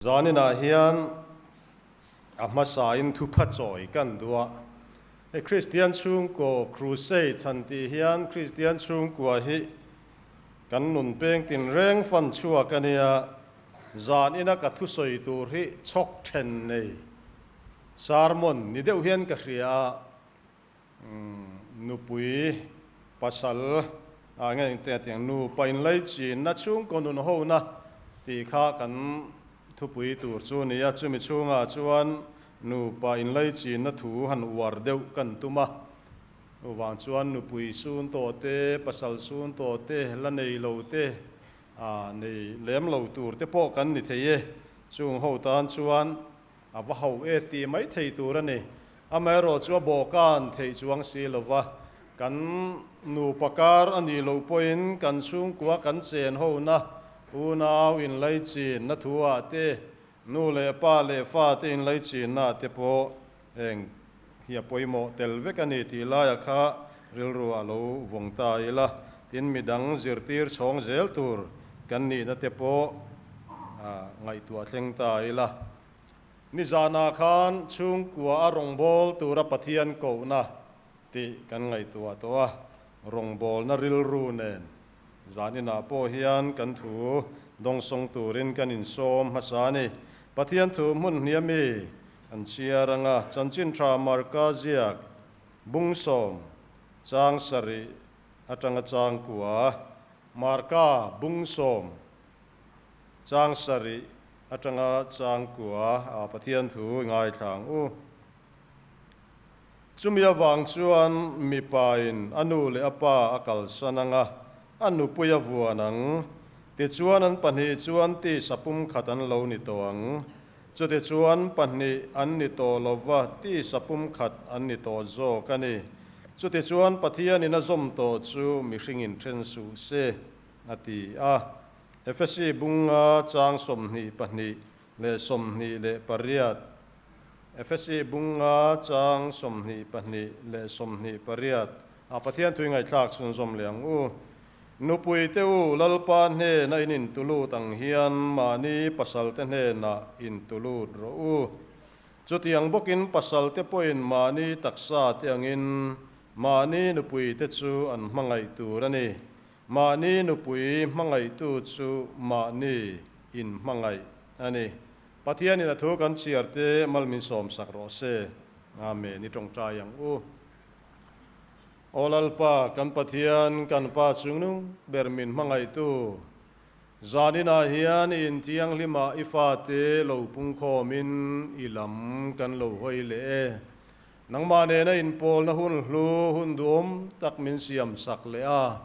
Zaninah hian a hmasain thupha chawi kan duh a, hei Kristian chhungkaw Crusade han tih hian Kristian chhungkua hi kan nun peng tinreng fan chhuak a nia, zanina ka thusawi tur hi chhawk then nei sermon ni deuh hian ka hria a, Nupui pasal ah nge engte a tiang nupa inlaichinna chhungkaw nun hona tih kha kan thupui tur chu a ni a, chumi chhungah chuan nupa inlaichinna thu han uar deuh kan tum a, chuvang chuan nupui sun tawh te, pasal sun tawh te, la nei lo te, ah nei lem lo tur te pawh kan ni thei e, chung ho tan chuan A va ho e tih mai thei tur a ni. Amaherawh chu a bawhkan theih chuang si lo va, kan nupa kar a nih loh pawhin kan chhungkua kan chen hona unau inlaichinna thu-ah te, nu leh pa leh fate inlaichinnaah te pawh eng hi a pawimawh tel vek a ni tih laia kha rilru a lo vawng ta ila, tin midang zirtir chhawng zel tur kan nihna te pawh ngaihtuah thleng ta ila. Nizanah khan chhungkua a rawngbâwl tura Pathian kohna tih kan ngaihtuah tawh a, rawngbâwlna rilru nen zaninah pawh hian kan thu dawngsawng turin kan insawm hmasa a ni. Pathian thu hmun hniam i An chhiar anga chanchin tha Marka ziak bungsawm chang sarih atanga chang kua, Marka bungsawm chang sarih atanga chang kua a Pathian thu i ngaithla ang u. Chumi avang chuan mipain a nu leh a pa a kalsan anga a nupui a vuan ang, tichuan an pahnih chuan tisa pumkhat an lo ni tawh ang. Chutichuan pahnih an ni tawh lo va, tisa pumkhat an ni tawh zawk a ni. Chutichuan Pathianin a zawm tawh chu mihringin then suh se, a ti a. Efesi bunga chang 22 leh 28 Efesi bunga chang 22 leh 28 a Pathian thui ngaihthlak chhunzawm leh ang u. Nupui te u, Lalpa hnena in intulut ang hian mahni pasalte hnenah intulut rawh u. Chutiang bawkin pasalte pawhin mahni taksa te angin mahni nupui te chu an hmangaih tur a ni. Mahni nupui hmangaihtu chu mahni inhmangaih a ni. Pathianin a thu kan chhiar te mal min sawmsak rawh se. Amen. I tawngtai ang u. Aw Lalpa, kan Pathian, kan Pa chungnung ber min hmangaihtu, zaninah hian i inthianghlimah i fate lo pungkhawmin i lam kan lo hawi leh e. Nangmah nena inpawlna hun hlu hun duhawm tak min siam sak leh a.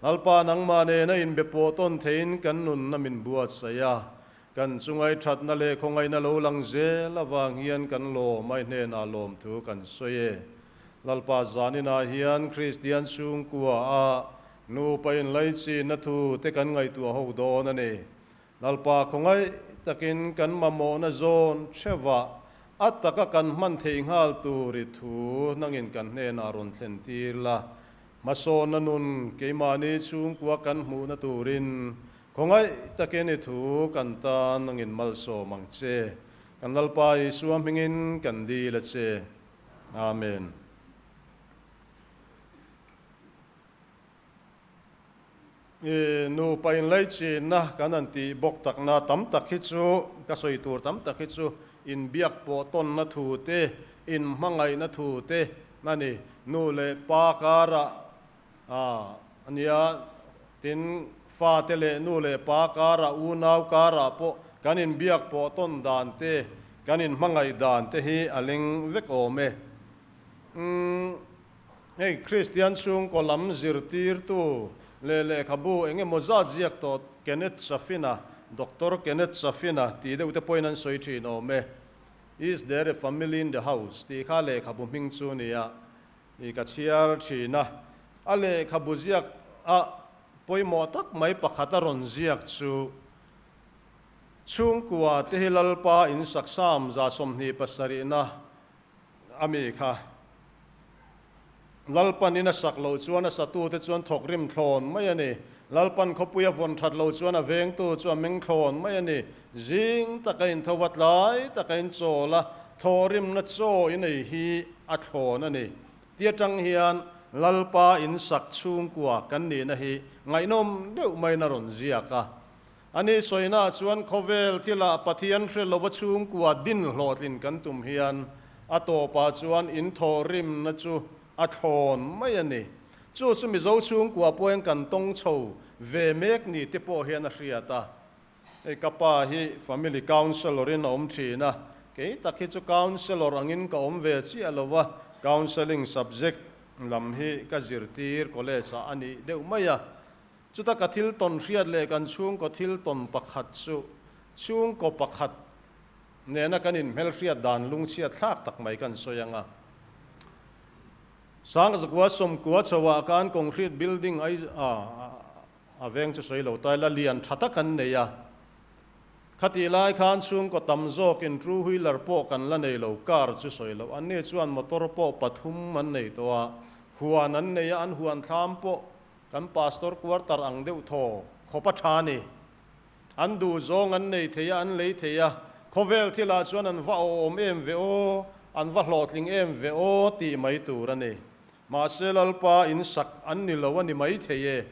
Lalpa, nangmah nena inbe pawh tawn theiin kan nunna min buatsaih a. Kan chungai thatna leh khawngaihna lo lang zel avang hian kan lawm a, i hnenah lawmthu kan sawi e. Lalpa zaninah hian Kristian chhungkua a nupa inlaichinna thu te kan ngaihtuah ho dawn a ni. Lalpa khawngaih takin kan mamawhna zawn theuhah a taka kan hman theih nghal tur i thu nangin kan hnenah rawn thlen tir la. Hmasawnna nun keimahni chhungkua kan hmuhna turin khawngaih takin i thu kan tan nangin malsawm ang che. Kan Lalpa Isua hmingin kan dil a che. Amen. I nupa inlaichinna kan han tih bawk takna tam tak hi chu, ka sawi tur tam tak hi chu inbiak pawh tawnna thu te, inhmangaihna thu te a ni. Nu leh pa karah a nia, tin fate leh nu leh pa karah, unau karah pawh kan inbiak pawh tawn dan te, Kan inhmangaih dan te hi a leng vek awm e. Umm, hei Kristian chhungkaw lam zirtirtu leh lehkhabu eng emaw zat ziak tawh Kenneth Chaffin-a, Doctor Kenneth Chaffin-a tih deuh te pawhin an sawi thin awm e. Is there a family in the house? tih kha lehkhabu hming chu nia i ka chhiar thin a. A lehkhabu ziak a pawimawh tak mai pakhat a rawn ziak chu Chhungkua te hi Lalpa in saksam 27 na a mi kha. Lalpan in a sak loh chuan a satute chuan thawk rim thlawn mai a ni. Lalpan khawpui a vawn that loh chuan a vengtu chu a meng thlawn mai a ni. Zing taka in tho va tlai taka in chawl a, thawhrimna chaw in ei hi a thlawn a ni. Ti atang hian Lalpa in sak chhungkua kan nihna hi ngaihnawm deuh maiin a rawn ziak a. Ani sawinaah chuan khawvel thilah Pathian hre lova chhungkua din hlawhtlin kan tum hian a tawpah chuan in thawhrimna chu a thlawn mai a ni. Chu chu Mizo chhungkua pawhin kan tawng chho ve mek ni te pawh hian a hriat a. Hei ka pa hi family counsellor in a awm thin a, kei tak hi chu counsellor angin ka awm ve chiah lo va, counselling subject lam hi ka zirtir college ah a nih deuh mai a. Chuta ka thil tawn hriat leh kan chhungkaw thil tawn pakhat chu chhungkaw pakhat nena kan inhmelhriat dan lungchhiat thlak tak mai kan sawi ang a. Sangzakua sawmkua chhoah khan concrete building ai a veng chu sawi lo ta ila lian tha tak an nei a. Khatih lai khan chhungkaw tam zawkin two wheeler pawh kan la nei lo, car chu sawi loh. Anni chuan motor pawh pathum an nei tawh a, huan an nei a, an huan thlam pawh Kan pastor quarter ang deuh thaw khawp a tha ni. An duh zawng an nei thei a, an lei thei a, khawvel thilah chuan an va awhawm em ve aw, an va hlawhtling em ve aw tih mai tur a ni. Mahse Lalpa in sak an ni lo a ni mai thei e.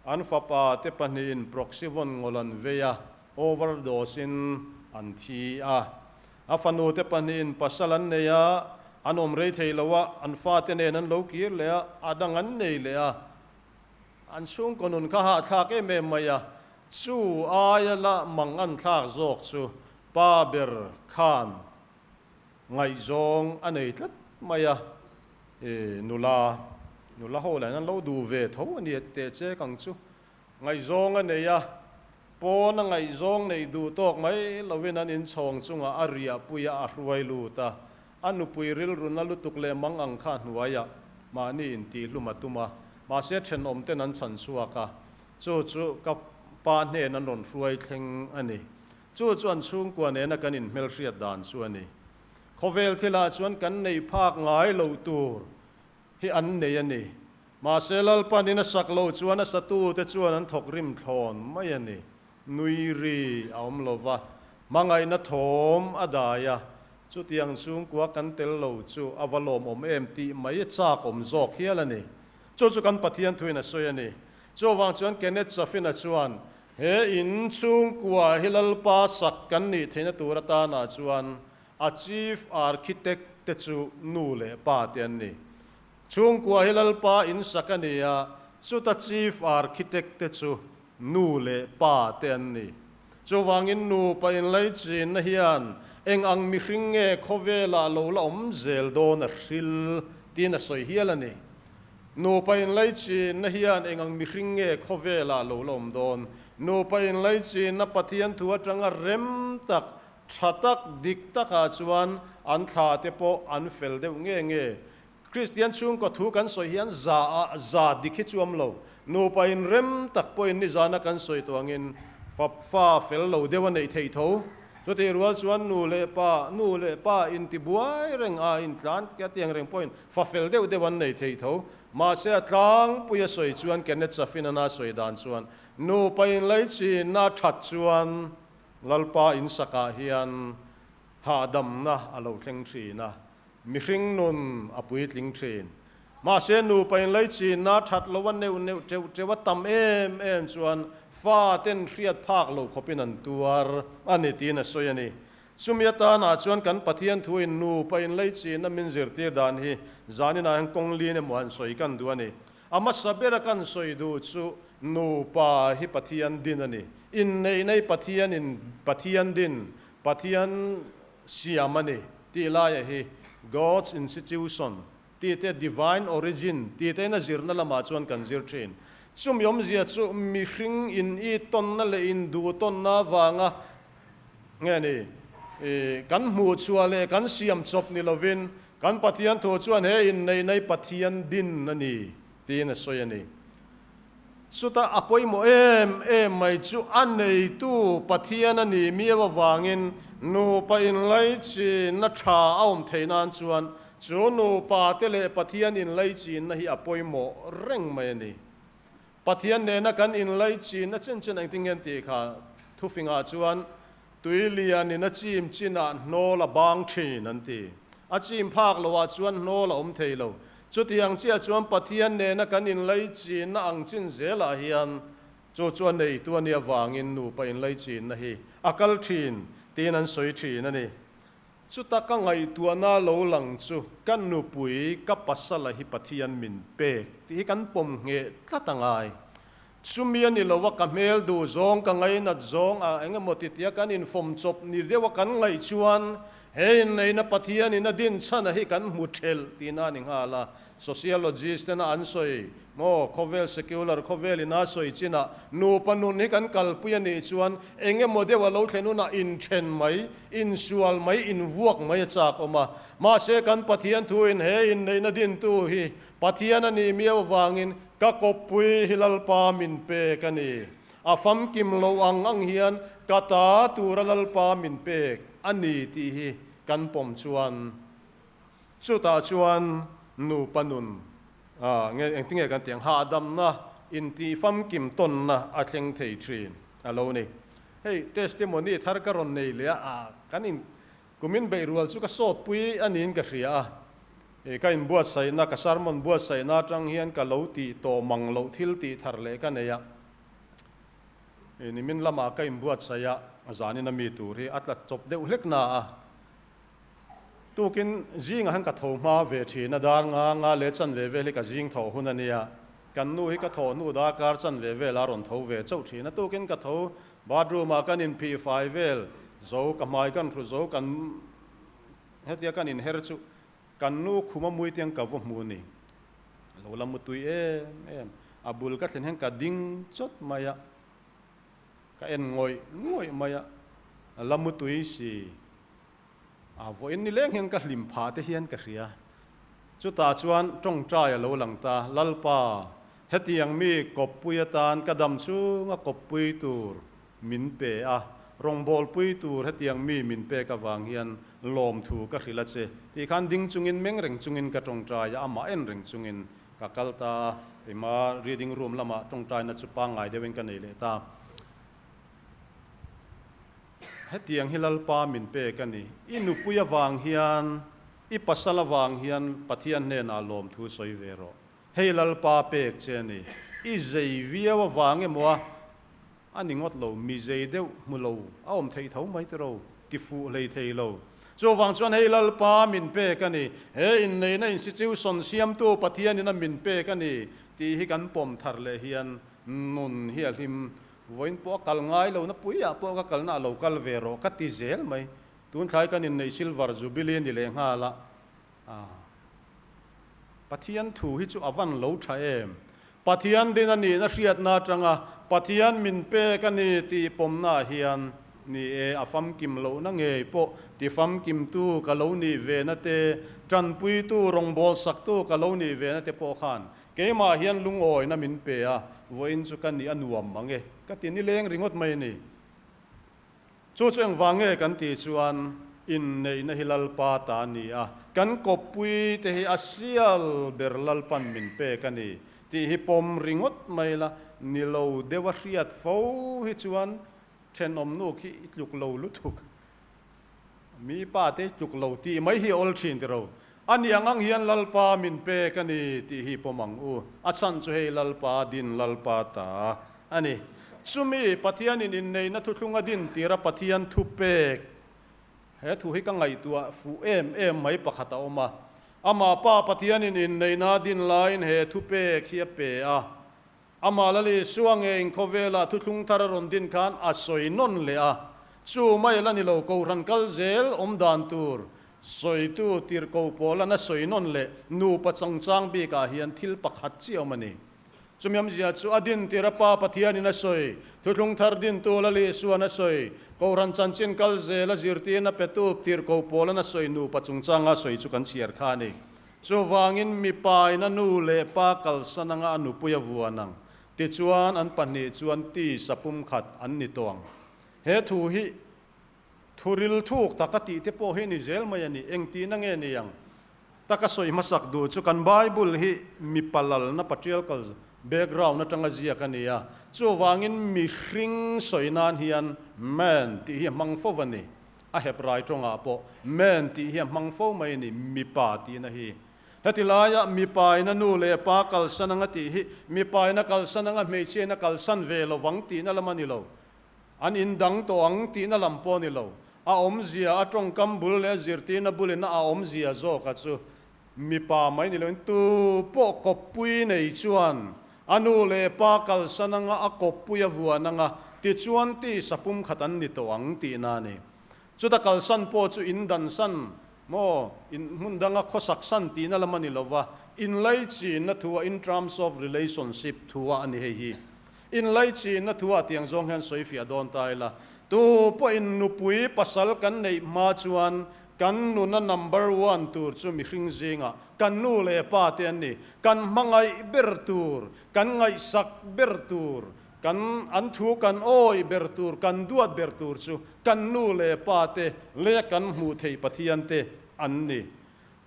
An fapa te pahnihin proxyvon ngawl an vei a, overdose in an thi a. A fanu te pahnihin pasal an nei a, an awm rei thei lo a, an fate nen an lo kir leh a, a dang an nei leh a. An chhungkaw nun kha hahthlak em em mai a, chu aia la mang an thlak zawk chu pa ber khan ngaihzawng a nei tlat mai a, i nula, nula ho lah in an lo duh ve tho a ni teh chek ang chu. Ngaihzawng a nei a, pawn a ngaihzawng neih duh tawk mai lovin an inchhawng chungah a riahpui a, a hruai lut a. A nupui rilruna lutuk leh mang ang kha a hnuaiah mahni intihlum a tum a, mahse thenawm ten an chhan chhuak a, chu chu ka pa hnen an rawn hruai thleng a ni. Chu chu an chhungkua nena kan inhmelhriat dan chu a ni. Khawvel thilah chuan kan neih phak ngai loh tur hi an nei a ni. Mahse Lalpanin a sak loh chuan a satute chuan an thawk rim thlawn mai a ni. Nui ri a awm lo va, hmangaihna thawm a dai a, chutiang chhungkua kan tel lo chu a va lawmawm em tih mai a chak awm zawk hial a ni. Chu chu kan Pathian thuin a sawi a ni. Chuvang chuan Kenneth Safina chuan he in chhungkua hi Lalpa sak kan nih theihna tur atana chuan a Chief Architect te chu nu leh pa te an ni. Chhungkua hi Lalpa in sak a ni a, chuta Chief Architect te chu nu leh pa te an ni. Chuvangin nupa inlaichinna hian eng ang mihring nge khawvelah lo la awm zel dawn a hril tiin a sawi hial a ni. Nupa inlaichinna hian eng ang mihring nge khawvelah lo la awm dawn? Nupa inlaichinna Pathian thu atanga rem tak, tha tak, dik takah chuan an thla te pawh an fel deuh nge nge. Kristian chhungkaw thu kan sawi hian za ah za dik hi chu awm lo. Nupa in rem tak pawhin nizana kan sawi tawh angin fa fa fel lo deuh a neih theih tho. Chutih rual chuan nu leh pa, nu leh pa inti buai reng a intlan a tiang reng pawhin fa fel deuh deuh an nei theih tho. Mahse a tlangpui a sawi chuan Kenneth Safin-ana sawi dan chuan nupa inlaichinna that chuan Lalpa insakah hian hahdamna a lo thleng thin a. Mihring nun a puitling thin. Mahse nupa inlaichinna that lo a neuh neuh teuh teuh a tam em em chuan fa ten hriat phak lo khawpin an tuar a ni tiin a sawi a ni. Chumi atanah chuan kan Pathian thuin nupa inlaichinna min zirtir dan hi zaninah hian kawng lin emaw han sawi kan duh a ni. A hmasa bera kan sawi duh chu nupa hi Pathian din a ni. Inneihna hi Pathianin Pathian din, Pathian siam a ni tih laia hi God's institution tih te divine origin tih te in a zirna lamah chuan kan zir thin. Chumi awmzia chu mihring in i tawnna leh in duh tawnna avanga nge ni kan hmuh chhuah leh kan siam chawp ni lovin kan Pathian thu chuan he inneihna hi Pathian din a ni tiin a sawi a ni. Chutah a pawimawh em em mai chu a neitu Pathian a nih miau avangin nupa inlaichinna tha a awm theih nan chuan Chu nupa te leh Pathian inlaichinna hi a pawimawh reng mai a ni. Pathian nena kan inlaichinna chen chen engtin nge an tih kha thufingah chuan tui lianin a chim chinah hnawl a bang thin an ti. A chim phak loah chuan hnawl a awm thei lo. Chutiang chiah chuan Pathian nena kan inlaichinna ang chin zelah hian chu chu a neitu a nih avangin nupa inlaichinna hi a kal thin tiin an sawi thin a ni. Chuta ka ngaihtuahna lo lang chu ka nupui ka pasala hi Pathian min pek tih hi kan pawm ngheh tlat a ngai. Chumi a ni lo a, ka hmel duh zawng, ka ngainat zawng a eng emaw ti tia kan infawm chawp ni deuh a kan ngaih chuan he inneihna Pathianin a din chhan a hi kan hmu thelh tihna a ni nghal a. Sociologist tena an sawi maw, khawvel secular khawvel ina sawi chinah nupa nun hi kan kalpui a nih chuan eng emaw deuh a lo thlen hunah inthen mai, insual mai, invuak mai a chak awm a. Mahse kan Pathian thuin he inneihna dintu hi Pathian a nih miau avangin ka kawppui hi Lalpa min pek a ni. A famkim lo ang ang hian ka ta tura Lalpa min pek a ni tih hi kan pawm chuan Chutah chuan nupa nun nge engtinge kan tih ang, hahdamna, intih famkim tawnna a thleng thei thin a lo ni. Hei testimony thar ka rawn nei leh a, kan in kumin beih rual chu ka sawtpui a niin ka hria a, ka inbuatsaihna, ka sermon buatsaihna atang hian ka lo tih tawh mang loh thil tih thar leh ka nei a. Nimin lamah ka inbuatsaih a, zanin a mi tur hi a tla chawp deuh hlek na a. Tukin zingah hian ka tho hma ve thin a, dar nga nga leh chan ve vel hi ka zing tho hun a nia. Kan nu hi ka thawh hnu darkar chan ve vel a rawn tho ve chauh thin a. Tukin ka tho bathroom ah kan inphih fai vel zo, ka hmai kan hru zo, kan hetia kan inher chu kan nu khuma mui te hian ka vaw hmu a ni. Lo la mutui em em, a bul ka thlen hian ka ding chawt mai a, ka en ngawih ngawih mai a, la mutui si. A vawiin ni leng hian ka hlim phah te hian ka hria. Chutah chuan tawngtai a lo lang ta, Lalpa, hetiang mi kawppui atan ka dam chunga kawppui tur min pe a, rawngbawlpui tur hetiang mi min pek avang hian lawmthu ka hrilh a che, tih khan ding chungin meng reng chungin ka tawngtai a, amah en reng chungin ka kal ta a, keimah reading room lamah tawngtaina chu pangngai deuhin ka nei leh ta. Hetiang hi Lalpa min pek a ni. I nupui avang hian, i pasal avang hian Pathian hnenah lawmthu sawi ve rawh. Hei Lalpa pek che a ni. I zei viau avang emaw a, a ni ngawt lo, mi zei deuh hmu lo a awm theih tho mai tiro, ti fuh hlei thei lo. Chuvang chuan hei Lalpa min pek a ni. He inneihna institution siamtu Pathianin a min pek a ni tih hi kan pawm thar leh hian nun hi a hlim Vawiin pawh a kal ngai lo, na puiah pawh ka kalna a lo kal ve rawh ka ti zel mai. Tun thlai kan inneih Silver Jubilee ni leh nghal a, Pathian thu hi chu a van lo tha em? Pathian din a nihna hriatna atanga Pathian min pek a ni tih pawmnaah hian ni e, a famkim lohna ngei pawh ti famkimtu ka lo nih vena te, tanpuitu, rawngbawlsaktu ka lo nih vena te pawh khan Keimah hian lungawina min pe a, vawiin chu ka nih a nuam mang e, ka ti nileng ringawt mai a ni. Chu chu engvang nge kan tih chuan inneihna hi Lalpa ta a ni a, kan kawppui te hi a sial ber Lalpan min pek a ni tih hi pawm ringawt mai la, ni lo deuh a hriat fo hi chuan thenawm nu khi i tluk lo lutuk. Mi pa te tluk lo tih mai hi a awl thin tiro. A ni ang ang hian Lalpa min pek a ni tih hi pawm ang u. A chhan chu hei Lalpa din Lalpa ta a ni. Chumi Pathianin inneihna thuthlung a din tira Pathian thu pek. He thu hi ka ngaihtuah fuh em em mai pakhat a awm a. Amah Pa Pathianin inneihna a din laiin he thu pek hi a pe a. Amah Lal Isua nge in khawvelah thuthlung thar a rawn din khan a sawi nawn leh a, chu mai la ni lo Kohhran kal zel awm dan tur sawitu tirhko pawlan a sawi nawn leh nupa changchang bikah hian thil pakhat chiah awm a ni. Chumi awmzia chu a din tir a Pa Pathianin a sawi, thuthlung thar dintu Lal Isuan a sawi, Kohhran chanchin kal zel a zirtirna petu tirhko pawlan a sawi nupa chungchanga sawi chu kan chhiar kha a ni. Chuvangin mipain a nu leh pa kalsan anga a nupui a vuan ang. Tichuan an pahnih chuan tisa pumkhat an ni tawh ang. He thu hi thu ril thuk tak a tih te pawh hi ni zel mai a ni. Engtihna nge ni ang? Taka sawi hmasak duh chu kan Bible hi mipa lalna patriarchal background atanga ziak a ni a, chuvangin mihring sawi nan hian man tih hi a hmang fo a ni. A Hebrai tawngah pawh man tih hi a hmang fo mai a ni, mipa tihna hi. Heti laia mipain a nu leh pa kalsan anga tih hi mipain a kalsan anga hmeichhiain a kalsan ve lovang tihna lam a ni lo. An indang tawh ang tihna lam pawh a ni lo. A awmzia, a tawngkam bul leh a zirtirna bulin a awmzia zawka chu mipa mai ni loin tu pawh kawppui nei chuan a nu leh pa kalsan anga a kawppui a vuan anga tichuan tisa pumkhat an ni tawh ang tihna a ni. Chuta kalsan pawh chu in dansan maw, in hmun danga khawsak san tihna lam a ni lova, inlaichinna thua, in terms of relationship thua a ni hei hi. Inlaichinna thua tiang zawng hian sawi fiah dawn ta ila, tu pawhin nupui pasal kan neih hma chuan kan nuna number one tur chu mihring zingah kan nu leh pa te an ni. Kan hmangaih ber tur, kan ngaihsak ber tur, Kan an thu kan awi ber tur, kan duat ber tur chu kan nu leh pa te leh kan hmuh theih Pathian te an ni.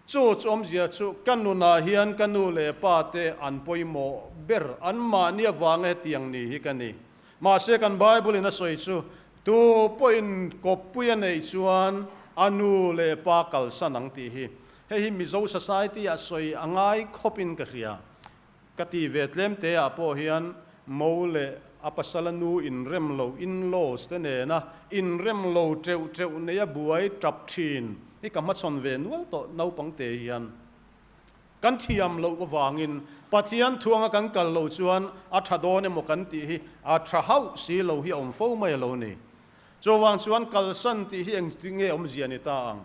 Chu chu awmzia chu ka nunah hian ka nu leh pa te an pawimawh ber, anmahni avanga hetiang ni hi ka ni. Mahse kan Bible in a sawi chu tu pawhin kawppui a neih chuan a nu leh pa kalsan ang tih hi. Hei hi Mizo society ah sawi a ngai khawpin ka hria. Ka ti ve tlem te ah pawh hian Mo leh a pasala nu inrem lo, in-laws, te nena inrem lo teuh teuh neia buai tap thin hi ka hmachhawn ve nual tawh naupang te hian. Kan thiam loh avangin Pathian thuanga kan kal loh chuan a tha dawn emaw kan tih hi a tha hauh si lo hi a awm fo mai a lo ni. Chuvang chuan kalsan tih hi engtinge awmzia ni ta ang?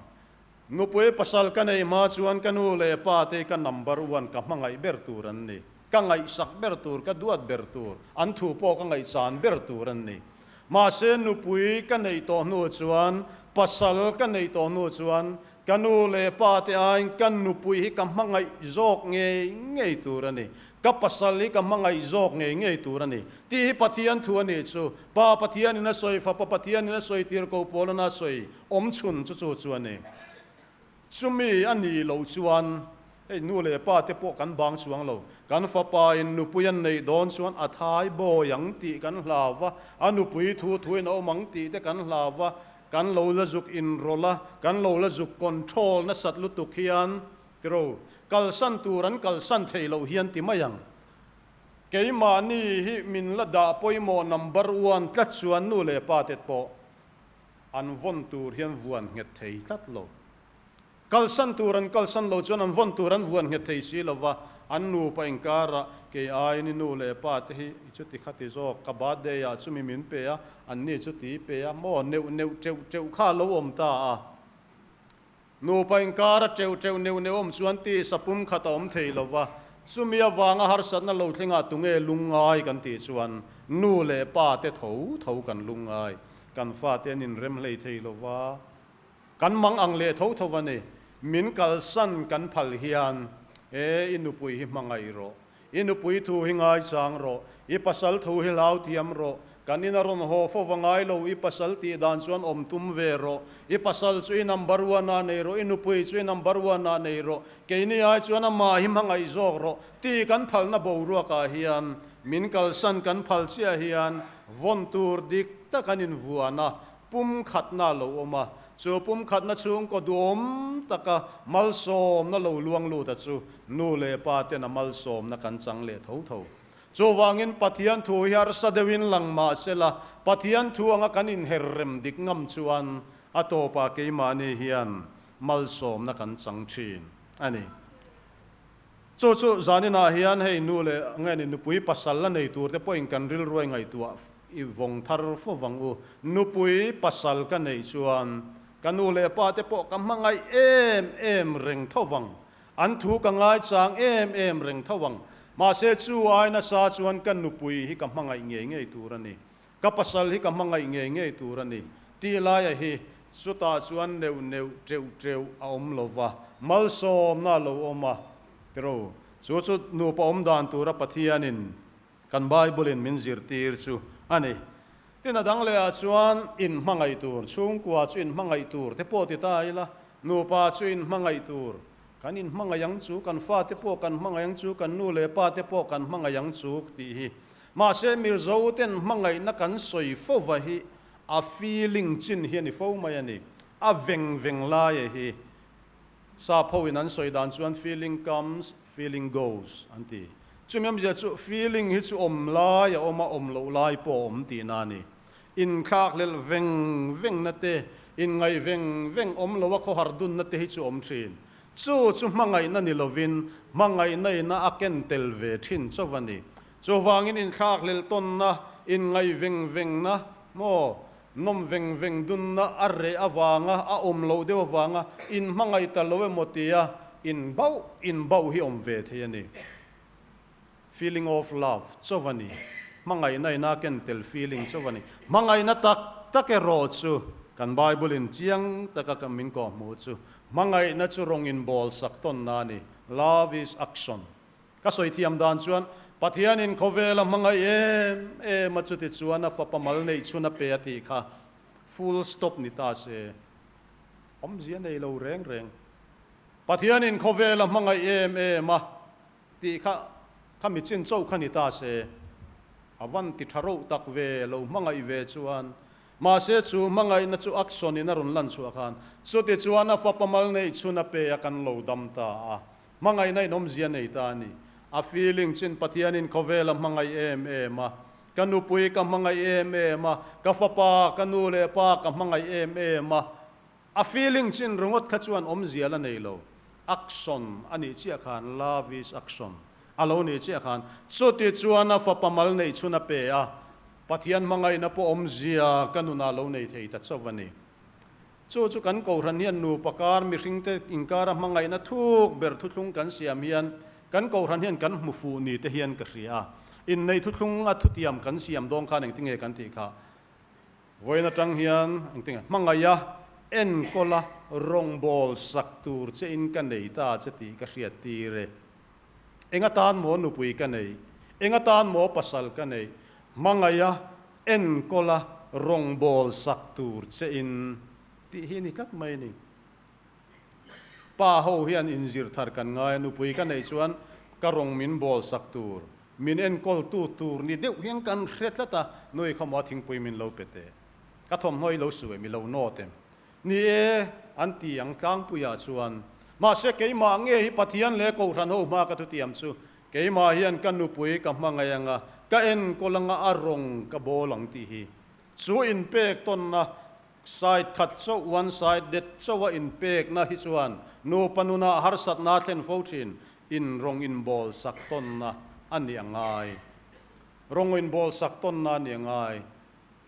Nupui pasal ka nei hma chuan ka nu leh pa te ka number one ka hmangaih ber tur an ni. Ka ngaihsak ber tur, ka duat ber tur, an thu pawh ka ngaihsan ber tur an ni. Mahse nupui ka neih tawh hnu chuan, pasal ka neih tawh hnu chuan ka nu leh pa te aiin ka nupui hi ka hmangaih zawk ngei ngei tur a ni. Ka pasal hi ka hmangaih zawk ngei ngei tur a ni. Tih hi Pathian thu a nih chu. Pa Pathianin a sawi, Fapa Pathianin a sawi, Tirhkoh Paula'n a sawi. Awm chhun chu chu chu a ni. Chumi a nih loh chuan hei nu leh pa te pawh kan bang chuang lo. Kan fapa in nupui an neih dawn chuan a thai bawi ang tih kan hlau va, a nupui thu thuin a awm ang tih te kan hlau va, kan lo la zuk inrawlh a, kan lo la zuk control nasat lutuk hian tiro kalsan tur an kalsan thei loh hian ti mai ang. Keimahni hi min la dah pawimawh number one tlat chuan nu leh pa te pawh An vawn tur hian vuan nghet thei tlat lo. Kalsan tur an kalsan lo chuan an vawn tur an vuan nghet thei si lo va, an nupa inkarah kei aiin i nu leh pa te hi i chuti kha ti zawk, ka birthday ah chumi min pe a, an ni chu ti pe a, maw neuh neuh teuh teuh kha a lo awm ta a. Nupa inkara teuh teuh neuh neuh awm chuan tisa pum khat a awm thei lo va, chumi avanga harsatna lo thlengah tunge lungngai kan tih chuan nu leh pa te tho tho kan lungngai. Kan fate an inrem hlei thei lo va, kan mang ang leh tho tho a ni. Min kalsan kan phal hian, E, i nupui hi hmangaih rawh. I nupui thu hi ngaichang rawh. I pasal thu hi hlau thiam rawh. Kan ina rawn haw fo va ngai lo, i pasal tih dan chuan awm tum ve rawh. I pasal chu i number one ah nei rawh, i nupui chu i number one ah nei rawh. Keini ai chuan amah hi hmangaih zawk rawh tih kan phalna boruakah hian min kalsan kan phal chiah hian Vawn tur dik tak an invuan a, pumkhatna a lo awm a. Chu pumkhatna chhungkaw duhawm taka malsawmna lo luang lut a chu nu leh pa ten a malsawmna kan chang leh tho tho. Chuvangin Pathian thu hi harsa deuhin lang mah sela, Pathian thu anga kan inher rem dik ngam chuan a tawpah keimahni hian malsawmna kan chang thin a ni. Chu chu zaninah hian hei nu leh nge ni nupui pasal la nei tur te pawhin kan rilruai ngaihtuah i vawng thar fo vang u. Nupui pasal ka neih chuan ka nu leh pa te pawh ka hmangaih em em reng tho vang. An thu ka ngaichang em em reng tho vang. Mahse chu ai nasa chuan ka nupui hi ka hmangaih ngei ngei tur a ni. Ka pasal hi ka hmangaih ngei ngei tur a ni. Tih laia hi chutah chuan neuh neuh teuh teuh a awm lo va, malsawmna a lo awm a, tiro. Chu chu nupa awm dan tura Pathianin kan Bible-in min zirtir chu a ni. Tin, a dang lehah chuan inhmangaih tur, chhungkua chu inhmangaih tur te pawh ti ta ila, nupa chu inhmangaih tur. Kan inhmangaih ang chu, kan fate pawh kan hmangaih ang chu, kan nu leh pa te pawh kan hmangaih ang chu tih hi. Mahse Mirzo ten hmangaihna kan sawi fova hi a feeling chin hi a ni fo mai a ni. A veng veng lai a hi. Sap ho in an sawi dan chuan feeling comes, feeling goes an ti. Chumi awmzia chu feeling hi chu awm lai a awm a, awm loh lai pawh a awm tihna a ni. Inthlakhlelh veng vengna te, inngaih veng veng awm loa khawhar dunna te hi chu awm thin. Chu chu hmangaihna ni lovin hmangaihna ina a ken tel ve thin chauh a ni. Chuvangin inthlakhlelh tawnna, inngaih veng vengna maw, nawm veng veng dunna a reh avanga, a awm loh deuh avanga inhmangaih ta lo emaw tia inbauh inbauh hi awm ve thei a ni. Feeling of love chauh a ni. Hmangaihna ina ken tel feeling chauh a ni. Hmangaihna tak tak erawh chu kan Bible in chiang taka kan min kawhhmuh chu hmangaihna chu rawng inbawl sak tawnna a ni. Love is action. Ka sawi thiam dan chuan Pathianin khawvela hmangaih em em a chuti chuan a fapa mal neih chhun a pe a tih kha full stop ni ta se. Awmzia nei lo reng reng. Pathianin khawvela hmangaih em em a Tih kha kha mi chin chauh kha ni ta se, a van ti tha rauh tak ve lo hmangaih ve chuan. Mahse chu hmangaihna chu action in a rawn lan chhuah khan chuti chuan a fapa mal neih chhun a pe a kan lo dam ta a, hmangaihna in awmzia nei ta a ni. A feeling chin Pathianin khawvel a hmangaih em em a, ka nupui ka hmangaih em em a, ka fapa, ka nu leh pa ka hmangaih em em a, A feeling chin ringawt kha chuan awmzia la nei lo. Action a nih chiah khan, love is action a lo nih chiah khan, chuti chuan a fapa mal neih chhun a pe a, Pathian hmangaihna pawh awmzia ka nunah lo nei thei ta chauh a ni. Chu chu kan Kohhran hian nupa kar mihringte inkara hmangaihna thuk ber thuthlung kan siam hian kan Kohhran hian kan hmu fuh ni te hian ka hria a. Inneih thuthlung a thutiam kan siam dawn khan engtinge kan tih kha? Vawiin atang hian engtinge hmangaiha enkawla rawngbâwl sak tur che in ka nei ta che tih ka hriat tir e. Eng atan maw nupui ka nei? Eng atan maw pasal ka nei? Hmangaiha enkawla rawngbâwl sak tur che in tih hi ni tlat mai a ni. Pa ho hian inzir thar kan ngai a, nupui ka neih chuan ka rawng min bawl sak tur, min enkawl tu tur ni deuh hian kan hre tlat a, nui kha maw thingpui min lo pe teh, ka thawmhnaw i lo su em, i lo nawt em? Ni e, an ti ang tlangpuiah chuan. Mahse keimah nge hi Pathian leh Kohhran ho hma ka thutiam chu, keimah hian ka nupui ka hmangaih anga, ka enkawl anga a rawng ka bawl ang tih hi. Chu inpek tawnna Side khat chauh, one side det chauh a inpekna hi chuan nupa nunah harsatna a thlen fo thin, in rawng inbawl sak tawnna a ni a ngai. Rawng inbawl sak tawnna a ni a ngai.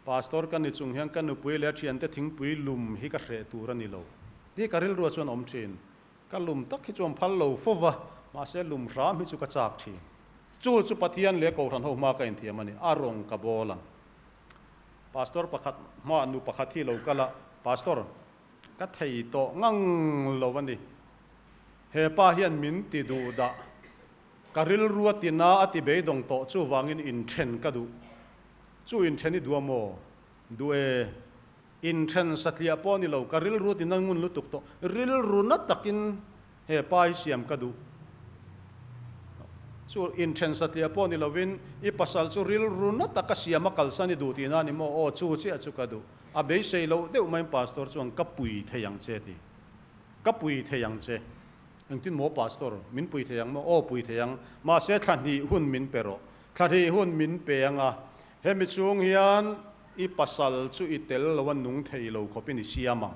Pastor ka ni chung hian ka nupui leh a thiante thingpui lum hi ka hreh tur a ni lo tih ka rilruah chuan awm thin. Ka lum tak hi chuan phal lo fo va, mahse lum hram hi chu ka chak thin. Chu chu Pathian leh Kohhran ho hma ka inthiam a ni, a rawng ka bawl ang. Pastor pakhat hmaah nu pakhat hi lo kal a, Pastor, ka thei tawh ngang lo a ni. He pa hian min ti duh dah. Ka rilru a ti na a ti beidawng tawh chuvangin inthen ka duh. Chu inthen i duh a maw? Duh e. Inthen satliah pawh a ni lo, ka rilru a ti na ngun lutuk tawh. Rilru na takin He pa hi siam ka duh. Chu inthen satliah pawh ni lovin i pasal chu rilru na taka siam a kalsan i duh tihna a ni maw? Aw, chu chiah chu ka duh. A beisei loh deuh maiin pastor chuan ka pui thei ang che ti. Ka pui thei ang che. Engtin maw pastor? Min pui thei ang maw? Aw, pui thei ang. Mahse thla hnih hun min pe rawh. Thla hnih hun min pe ang a, hemi chhung hian i pasal chu i tel lo a nung thei lo khawpin i siam ang.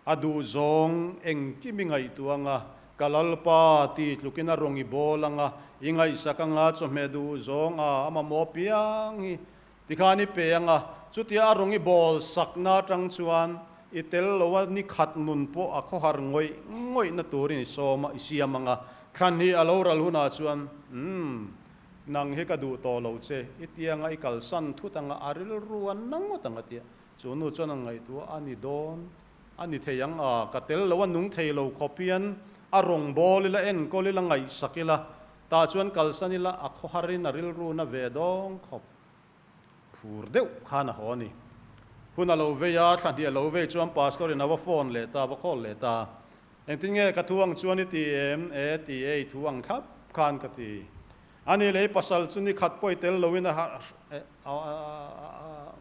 A duhzawng engkim i ngaihtuah anga, ka Lalpa ti tlukin a rawn i bawl anga, i ngaihsak anga chawhmeh duhzawng a a mamawh piang hi tikhan i pe anga, chutia a rawn i bawl sakna atang chuan i tel lo a ni khat nun pawh a khawhar ngawih ngawihna turin i sawm a, i siam anga, thlan hi a lo ral hunah chuan, Umm, nang hi ka duh tawh lo che, i tianga i kalsan thut anga a rilru a na ngawt ang a tia. Chu nu chuan a ngaihtuah a ni dawn a ni thei ang a, ka tel lo a nung thei lo khawp hian a rawngbâwl ila, enkawl ila, ngaihsak ila, tah chuan kalsan ila a khawharin a rilru na ve dawng khawp phur deuh khan a haw a ni. Hun a lo vei a, thla hnih a lo vei chuan Pastor in a va phone leh ta, a va call leh ta. Engtin nge ka thu ang chuan i ti em? E ti e, i thu ang thlap khan ka ti. A ni lei pasal chu ni khat pawh i tel loin a harh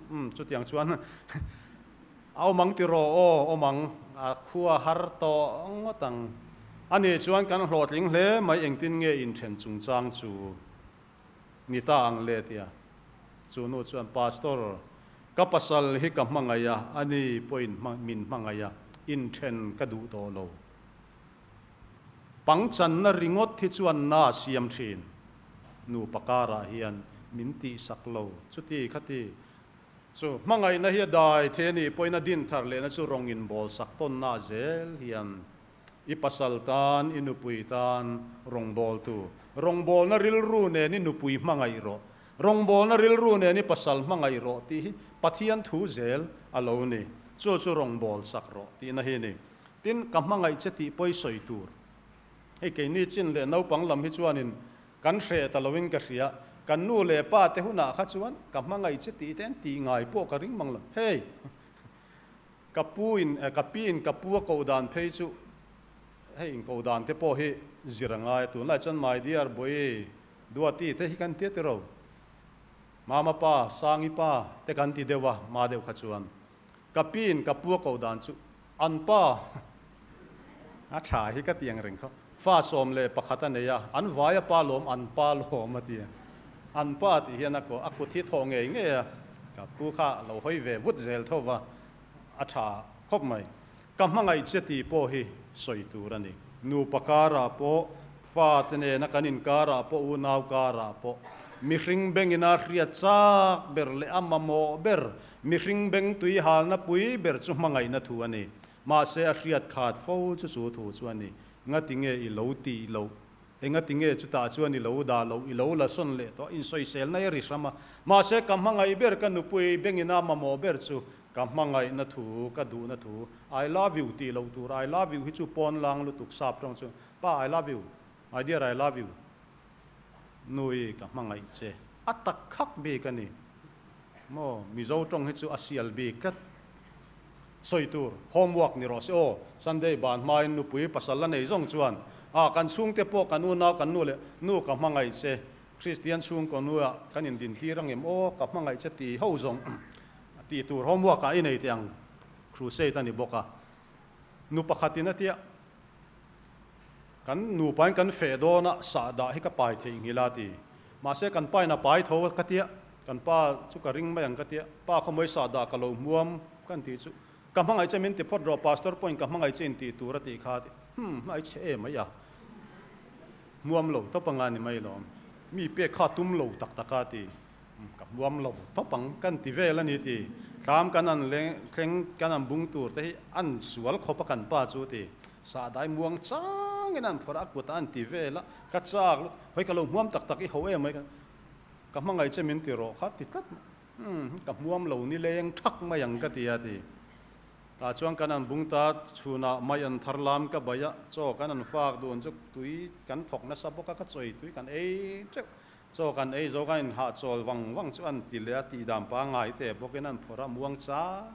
umm chutiang chuan a awm ang tiraw aw awm ang, a khua har tawh ngawt ang. A ni chuan kan hlawhtling hle mai engtin nge inthen chungchang chu ni ta ang le tia chu nu chuan Pastor ka pasal hi ka hmangaih a, a ni pawhin min hmangaih a, inthen ka duh tawh lo. Pangchanna ringawt hi chuan na a siam thin. Nupa karah hian min tihsak lo. Chuti khati chu hmangaihna hi a dai thei a nih pawhin a din thar lehna chu rawng inbawlsak tawnna zel hian i pasal tan, i nupui tan rawngbawltu. Rawngbawlna rilru nen i nupui hmangaih rawh. Rawngbawlna rilru nen i pasal hmangaih rawh tih hi Pathian thu zel a lo ni. Chu chu rawngbawlsak rawh tihna hi a ni. Tin, ka hmangaih che tih pawi sawi tur. Hei keini chin leh naupang lam hi chuanin kan hreh ta loin ka hria. Kan nu leh pa te hunah kha chuan ka hmangaih che tih te an tih ngai pawh ka ring mang lo. Hei! Ka pu in, ka pi in ka pu a koh dan phei chu hei in koh dan te pawh hi zir a ngai a. Tunlai chuan my dear boy Duati te hi kan tia tiro. Mama pa, Sangi pa te kan ti deuh a, ma deuh kha chuan. Ka pi in ka pu a koh dan chu an pa a tha hi ka ti ang reng kha. Fa 11 a nei a, an vai a pa lawm an pa lawm a ti a. An pa tih hian a koh, a kut hi thawh ngei ngei a, ka pu kha a lo hawi ve vut zel tho va, a tha khawp mai. Ka hmangaih che tih pawh hi sawi tur a ni. Nupa karah pawh, fate nena kan inkarah pawh, unau karah pawh, mihring bengina hriat chak ber leh a mamawh ber, mihring beng tui halna pui ber chu hmangaihna thu a ni. Mahse a hriat khat fo chu chu thu chu a ni. Ngati nge i lo tih loh? Engati nge chutah chuan i lo dah loh? I lo la sawn leh tawh a, insawiselna i ri hram a. Mahse ka hmangaih ber ka nupui bengina mamawh ber chu Ka hmangaihna thu, ka duhna thu, I love you tih loh tur, I love you hi chu pawn lang lutuk sap tawng chu, Pa I love you, my dear I love you, Nui ka hmangaih che, a tak khak bik a ni maw, Mizo tawng hi chu a sial bik tlat. Sawi tur, homework ni rawh se aw, Sunday ban hmain nupui pasal la nei zawng chuan, ah kan chhungte pawh kan unau kan nu leh nu ka hmangaih che, Kristian chhungkaw nuah kan indintir angem aw, ka hmangaih che ti ho zawng. A tih tur homework ah i nei teh ang crusade a ni bawk a. Nu pakhatin a tia, Kan nupain kan feh dawn a, sahdah hi ka pai theih nghilh a ti. Mahse kan pain a pai tho ka tia, kan pa chu ka ring mai ang ka tia, pa khawmawii sahdah ka lo hmuam kan tih chu, ka hmangaih che min ti phawt rawh, pastor pawhin ka hmangaih che in tih tur a tih kha a ti. Hum, hmangaih che em mai a. Hmuam lo tawp anga ni mai lawm. Mi pek kha tum lo tak tak a ti. Ka hmuam lo tawp ang kan ti vel a ni ti. Thlam kan an leng thleng kan an bung tur te hi an sual khawp a kan pa chu ti. Sahdai muang changin an phawrh a, a kut ah an ti vel a, ka chak lut. Hawi ka lo hmuam tak tak i ho em mai ka hmangaih che min ti rawh kha ti tlat mai. Umm ka hmuam lo ni leng thak mai ang ka ti a ti. Tah chuan kan an bung ta chhunah mai an thar lam ka baih a, chaw kan an fak dun chu tui kan thawk nasa bawk a, ka chawi tui kan ei teuh. Chaw kan ei zo kan inhahchawl vang vang chu an ti leh a, tih dan pangngai te bawkin an phawrh a, muang chang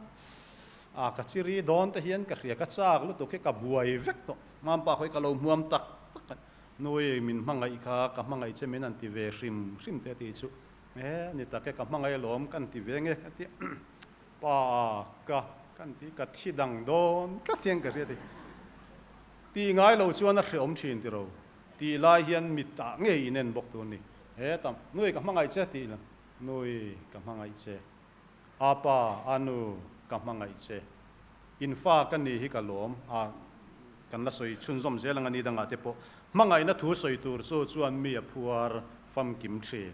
a ka chiri dawn te hian ka hria, ka chak lutuk hi ka buai vek tawh, Mampa khawi ka lo hmuam tak tak a, Nui min hmangaih kha ka hmangaih che min an ti ve hrim hrim te tih chu e ni tak e, ka hmangaih alawm kan ti ve nge ka ti a, pa ka kan ti ka thi dang dawn tlat hian ka hria ti, tih ngai lo chuan a hreawm thin tiro. Tih lai hian mit ah ngei in en bawk tur ni. He tam, Nui ka hmangaih che tih la, Nui ka hmangaih che. Apa, Anu ka hmangaih che. In fa ka ni hi ka lawm a, kan la sawi chhunzawm zel ang a ni dangah te pawh. Hmangaihna thu sawi tur chu chuan mi a phuar famkim thin.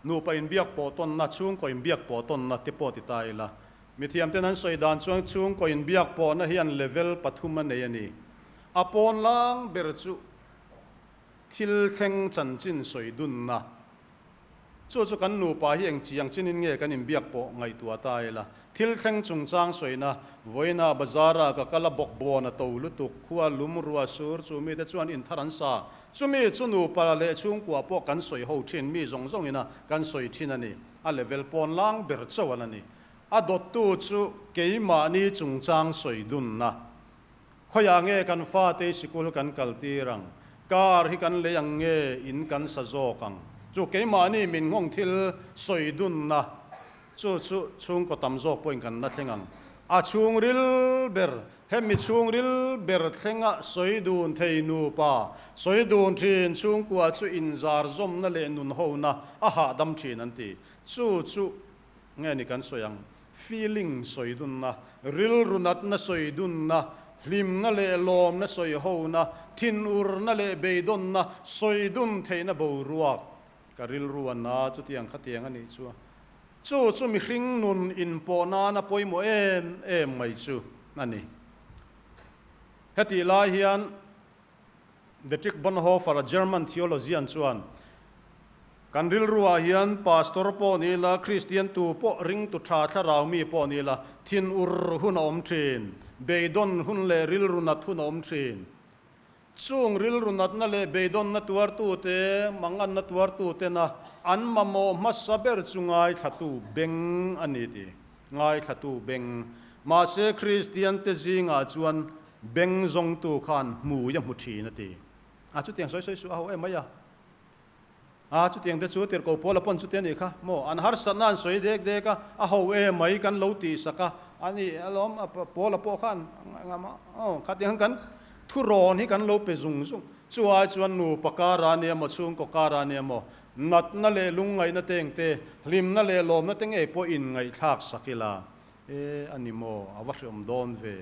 Nupa inbiak pawh tawnna, chhungkaw inbiak pawh tawnna te pawh ti ta ila. Mithiamten an sawi dan chuan chhungkaw inbiak pawhna hian level pathum a nei a ni. A pawn lang ber chu thil thleng chanchin sawi dunna. Chu chu kan nupa hi eng chiang chinin nge kan inbiak pawh ngaihtuah ta ila. Thil thleng chungchang sawina, vawiina bazar-a ka kal a bawk bawn a to lutuk, khua lum rua sur chu mite chuan inthar an sa. Chumi chu nupa leh chhungkua pawh kan sawi ho thin, mi zawng zawngina kan sawi thin a ni. A level pawn lang ber chauh a la ni. A dawttu chu keimahni chungchang sawi dunna. Khawiah nge kan fate sikul kan kaltir ang? Car hi kan lei ang nge in kan sa zawk ang? Chu keimahni min nghawng thil sawi dunna chu chu chhungkaw tam zawk pawhin kan la thleng ang. A chhungril ber, hemi chhungril ber thlenga sawi dun thei nupa sawi dun thin chhungkua chu inzar zawmna leh nunhona a hahdam thin an ti. Chu chu Nge ni kan sawi ang? Feeling sawi dunna, rilru natna sawi dunna, hlimna leh lawmna sawi hona, thinurna leh beidawnna sawi dun theihna boruak ka rilru a na chutiang khatiang a nih chu. Chu chu mihring nun inpawh nana pawimawh em em mai chu a ni. Hetih lai hian Dietrich Bonhoeffer, a German theologian chuan, Kan rilruah hian pastor pawh ni ila, Kristian tu pawh, ringtu tha thlarau mi pawh ni ila, thinur hun a awm thin, beidawn hun leh rilru nat hun a awm thin. Chung rilru natna leh beidawnna tuartute, manganna tuartutena an mamawh hmasa ber chu ngaithlatu beng a ni ti. Ngaithlatu beng. Mahse Kristiante zingah chuan Beng zawngtu khan hmui a hmu thin a ti. A chutiang sawi sawi suh a ho em mai a. A chutiang te chu tirhkoh pawl a pawn chuti a nih kha maw? An harsatna an sawi dek dek a, a ho em mai kan lo tih sak a, a ni alawm a pawl a pawh khan aw khatiang kan thurawn hi kan lo pe zung zung. Chu ai chuan nupa kara nia maw chhungkaw kara nia maw natna leh lungngaihna te engte hlimna leh lawmna te ngei pawh inngaihthlak sak ila. E, a ni maw? A va hreawm dawn ve.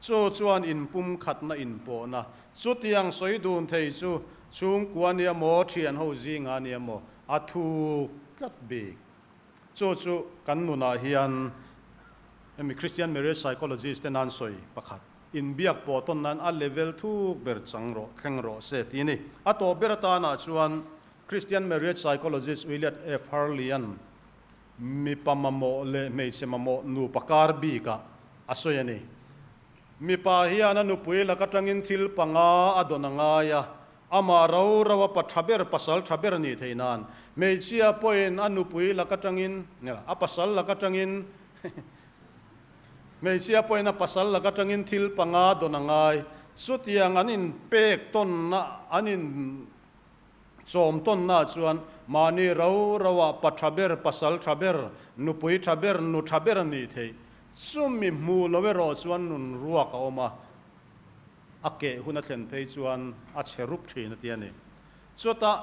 Chu chuan inpumkhatna inpawhna chutiang sawi dun thei chu chhungkua nia maw, thian ho zinga nia maw, a thuk tlat bik. Chu chu kan nunah hian hemi Christian marriage psychologist te nan sawi pakhat, inbiak pawh tawn nan a level thuk ber chang rawh, thleng rawh se tih a ni. A tawp ber atanah chuan Christian marriage psychologist Williard F. Harley-a'n Mipa mamawh leh hmeichhe mamawh nupa kar bikah a sawi a ni. Mipa hian a nupui lak atangin thil panga a dawn a ngai a, amah ro ro a pa tha ber, pasal tha ber a nih theih nan. Hmeichhia pawhin a nupui lak atangin, a pasal lak atangin, hmeichhia pawhin a pasal lak atangin thil panga dawn a ngai. Chutiang an inpek tawnna, an in. Chawm tawnna chuan mahni ro roah pa tha ber, pasal tha ber, nupui tha ber, nu tha ber a nih theih. Chumi hmuh lo erawh chuan nun ruak a awm a, a keh hun a thlen phei chuan a chhe rup thin a ti a ni. Chutah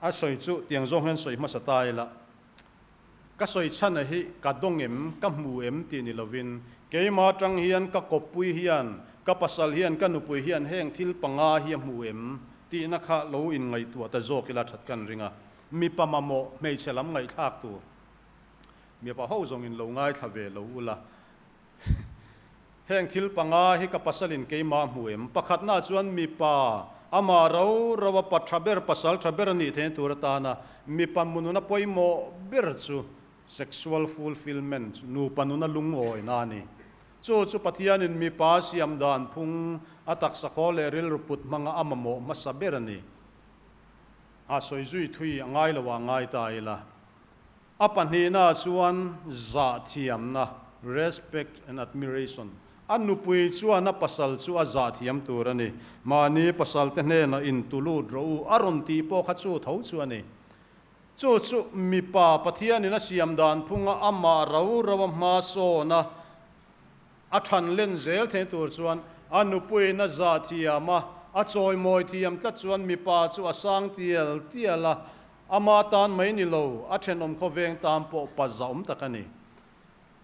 a sawi chu tiang zawng hian sawi hmasa ta ila, ka sawi chhana hi ka dawng em, ka hmu em tih ni lovin, keimah atang hian ka kawppui hian, ka pasal hian, ka nupui hian heng thil panga hi a hmu em tihna kha lo inngaihtuah ta zawk ila that kan ring a. Mipa mamawh hmeichhe lam ngaihthlak tur mipa ho zawngin lo ngaithla ve lo ula. Heng thil panga hi ka pasalin keimah hmu em? Pakhatna chuan mipa, amah ro ro a pa tha ber, pasal tha ber a nih theihna tur atana mipa mununa pawimawh ber chu sexual fulfillment, nupa nuna lungawina a ni. Chu chu Pathianin mipa siam dan phung, a taksa khaw leh rilru put hmanga a mamawh hmasa ber a ni. A sawi zui thui a ngai lo ah ngai ta ila. A pahnihna chuan zahthiamna, respect and admiration, a nupui chuan a pasal chu a zahthiam tur a ni. Mahni pasalte hnenah intulut rawh u a rawn tih pawh kha chu tho chu a ni. Chu chu mipa Pathianin a siam dan phunga amah ro ro a hma sawn a, a than len zel theih tur chuan a nupuiin a zahthiam a, a chawimawi thiam tlat chuan mipa chu a sang tial tial a, Ama tan mai ni lo, a thenawm khawveng tan pawh pa zahawm tak a ni.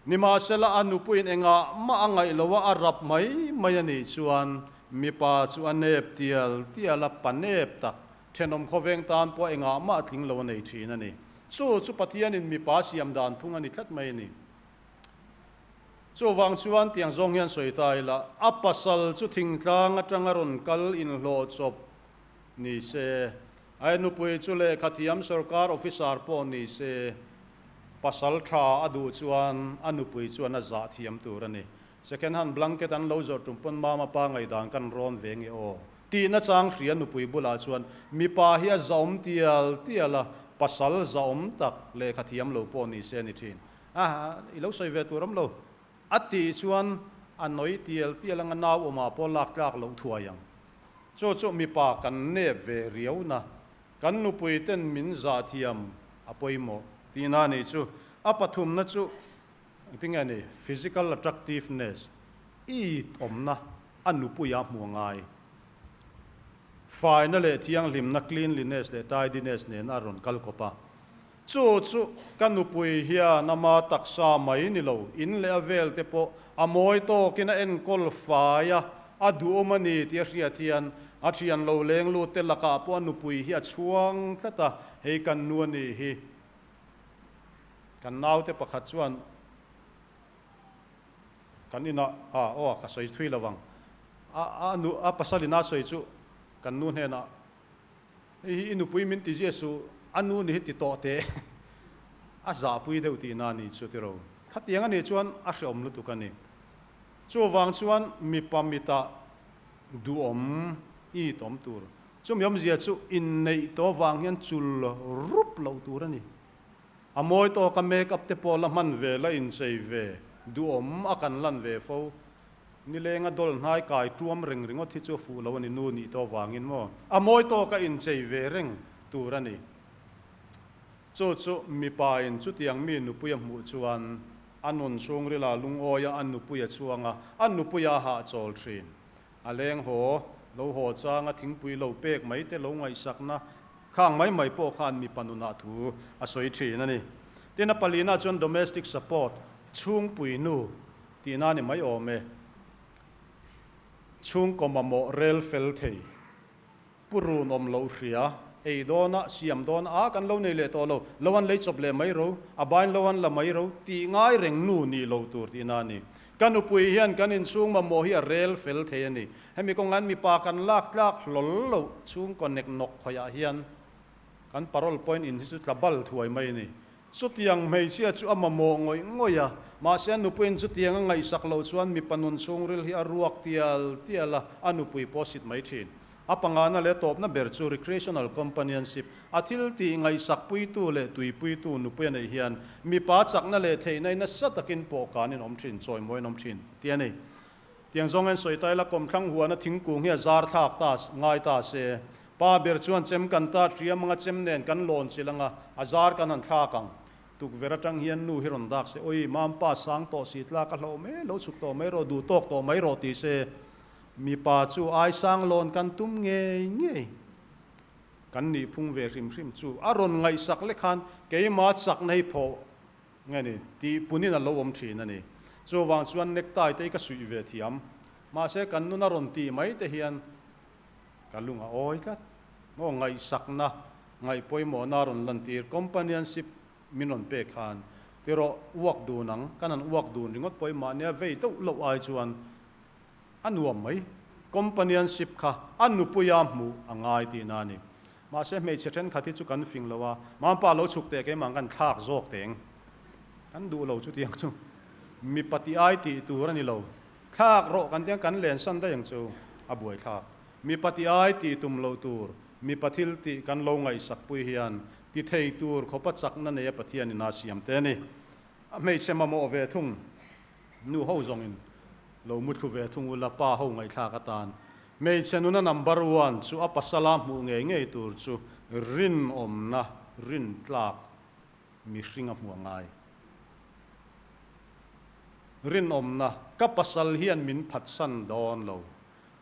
Nimahsela a nupuiin engah mah a ngaih lo a, a rap mai mai a nih chuan mipa chu a nep tial tial a, pa nep tak, thenawm khawveng tan pawh engah mah tling lo a nei thin a ni. Chu chu Pathianin mipa siam dan phung a ni tlat mai a ni. Chuvang chuan tiang zawng hian sawi ta ila, a pasal chu thingtlang atanga rawn kal inhlawh chawp ni se, A nupui chu lehkha thiam sorkar officer pawh ni se, pasal tha a duh chuan a nupui chuan a zah thiam tur a ni. Second hand blanket an lo zawrh tum pawn mama pa ngaihdan kan rawn ve nge aw? Tihna chang hria nupui bulah chuan mipa hi a zahawm tial tial a, pasal zahawm tak lehkha thiam lo pawh ni se a ni thin. A, i lo sawi ve tur awm lo. A tih chuan A nawi tial tial anga nau awmah pawh lak tlak loh thuai ang. Chu chu mipa kan nep ve riau na, kan nupui ten min zah thiam a pawimawh tihna a nih chu. A pathumna chu engtinge a ni? Physical attractiveness, it awmna a nupuia hmu a ngai. Faina leh thianghlimna, cleanliness leh tidiness nen a rawn kal kawp a. Chu chu ka nupui hian ama taksa mai ni lo, in leh a vel te pawh a mawi tawkin a enkawl fai a, a duhawm a ni tih a hriat hian a thian lo leng lut te lakah pawh a nupui hi a chhuang tlat a, hei kan nu a nih hi. Kan naute pakhat chuan kan inah a aw ka sawi thui lo vang, a a nu a pasal ina sawi chu kan nu hnenah Hei hi i nupui min ti zia suh, a nu ni hi ti tawh teh. A zahpui deuh tihna a nih chu tiro. Khatiang a nih chuan a hreawm lutuk a ni. Chuvang chuan mipa mitah duhawm i tawm tur. Chumi awmzia chu inneih tawh vang hian chul rup loh tur a ni. A mawi tawka make up te pawh la hman ve, la inchei ve, duhawm a kan lan ve fo. Nilenga dawl hnai kai tuam reng ringawt hi chu a fuh lo a ni, nu nih tawh vangin maw? A mawi tawka inchei ve reng tur a ni. Chu chu mipain chutiang mi nupui a hmuh chuan a nun chhungrila lungawia a nupui a chhuang a, a nupui a hahchawl thin. A leng haw, lo haw changa thingpui lo pek mai te lo ngaihsakna khang mai mai pawh khan mipa nunah thu a sawi thin a ni. Tin, a palina chuan domestic support, chhungpui nu, Tihna ni mai awm e. Chhungkaw mamawh rel fel thei, pu run awm loh hria, ei dawna, siam dawna, a kan lo nei leh tawh lo, lo an lei chawp leh mai ro, a bain lo an la mai ro, tih ngai reng nu nih lo tur tihna a ni. Ka nupui hian kan inchhung mamawh hi a rel fel thei a ni. Hemi kawngain mipa kan lak tlak hlawl loh chhungkaw nek nawk khawiah hian kan parole point in hi chu tla bal thuai mai a ni. Chutiang hmeichhia chu a mamawh ngawih ngawih a, mahse a nupuiin chutiang a ngaihsak loh chuan mipa nun chhungril hi a ruak tial tial a, a nupui pawh a sit mai thin. A pangana leh a tawpna ber chu recreational companionship, a thil tih ngaihsak puitu leh tuipuitu nupui a neih hian mipa chakna leh theihna in nasa takin pawh kanin awm thin, chawimawiin awm thin tih a ni. Tiang zawng hian sawi ta ila kawmthlang huana thingkung hi a zar thlak ta ngai ta se. Pa ber chuan chem kan ta ṭiam anga chem nen kan lawn chilh anga a zar kan han thlak ang. Tukverh aṭang hian nu hi rawn dak se, Awi, mampa sang tawh si tlak a hlauh mai, lo chhuk tawh mai rawh, duh tawk tawh mai rawh ti se. Mipa chu ai sang lawn kan tum ngei ngei. Kan nih phung ve hrim hrim chu a rawn ngaihsak lek khan keimah chakna hi phawh Nge ni? Tih punin a lo awm thin a ni. Chuvang chuan necktie te hi ka suih ve thiam. Mahse kan nun a rawn tih mai te hian ka lung a awi tlat. Maw ngaihsakna, ngaihpawimawhna a rawn lantir, companionship min rawn pek khan tirawh uak dun ang, kan han uak dun ringawt pawhin mahnia vei deuh loh ai chuan a nuam mai. Companionship kha a nupuia hmuh a ngai tihna a ni. Mahse hmeichhe thenkhat hi chu kan fing lo a, Mampa lo chhuk teh keimah kan thlak zawk teng. Kan duh lo chutiang chu mipa tih ai tih tur a ni lo. Thlak rawh kan tiang kan len san daih ang chu a buai thlak. Mipa tih ai tih tum loh tur, mipa thil tih kan lo ngaihsak pui hian ti thei tur khawpa chakna nei a Pathian in a siam te a ni. A hmeichhe mamawh ve thung. Nu ho zawngin lo muthlu ve thung ula pa ho ngaihthlak atan hmeichhe nuna number one chu a pasala hmuh ngei ngei tur chu rinawmna rintlak mihring a hmuh a ngai. Rinawmna ka pasal hian min phatsan dawn lo.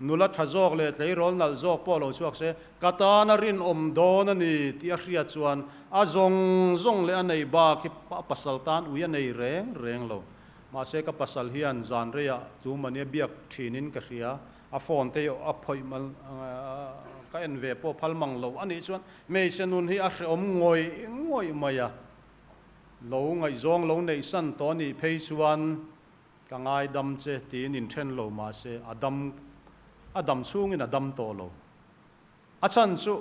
Nula tha zawk leh tleirawl nalh zawk pawh lo chhuak se, ka tana rinawm dawn a ni tih a hriat chuan a zawng zawng leh a nei bak hi a pasal tan ui a nei reng reng lo. Mahse ka pasal hian zan reiah tu mania biak thinin ka hria, a phone te a phawih mal ka en ve pawh phal mang lo a nih chuan hmeichhe nun hi a hreawm ngawih ngawih mai a, lo ngaihzawng lo neihsan tawh a nih phei chuan Ka ngaidam che tiin inthen lo mahse a dam a dam chhungin a dam tawh lo. A chhan chu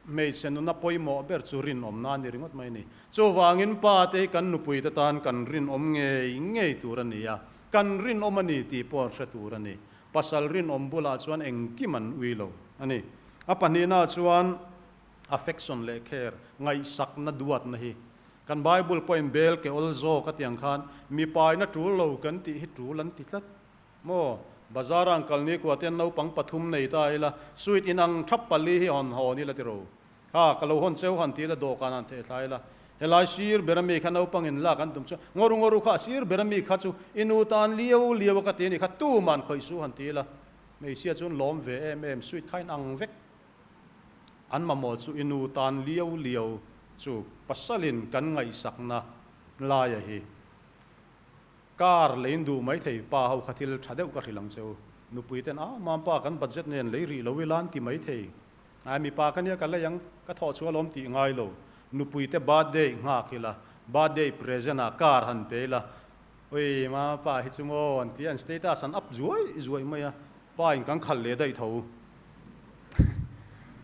hmeichhe nuna pawimawh ber chu rinawmna a ni ringawt mai a ni. Chuvangin pa te hi kan nupui te tan kan rinawm ngei ngei tur a ni a, kan rinawm a ni tih pawh an hre tur a ni. Pasal rinawm bulah chuan engkim an ui lo a ni. A pahnihna chuan affection leh care, ngaihsakna duatna hi Kan Bible pawhin bel ke awl zawk a tiang khan mipaina tul lo kan tih hi tul an ti tlat. Maw? Bazar ah an kal ni kua ten naupang pathum nei ta ila, sweet inang thap pali hi hawn hawn ila tiro. Kha, ka lo hawn cheu han ti ila dawhkan han theh thla ila. Helai sir ber ami kha naupang in lak an tum chu, Ngawru ngawru kha a sir ber ami kha chu i nu tan liau liau a ka ti a ni kha tuman khawih su han ti ila. Hmeichhia chu an lawm ve em em, sweet kha inang vek. An mamawh chu i nu tan liau liau chu pasalin kan ngaihsakna laia hi. Car leiin duh mai thei pa ho kha thil tha deuh ka hrilh ang che u. Nupui ten a mampa kan budget nen lei rih lo ila an ti mai thei. Ai mipa ka nia ka lei ang, ka thawh chhuah alawm tih ngai lo. Nupui te birthday nghak ila, birthday present ah car han pe ila, ui mampa hi chu maw an ti a, an status an up zuai zuai mai a, pa in kan khalh leh daih tho.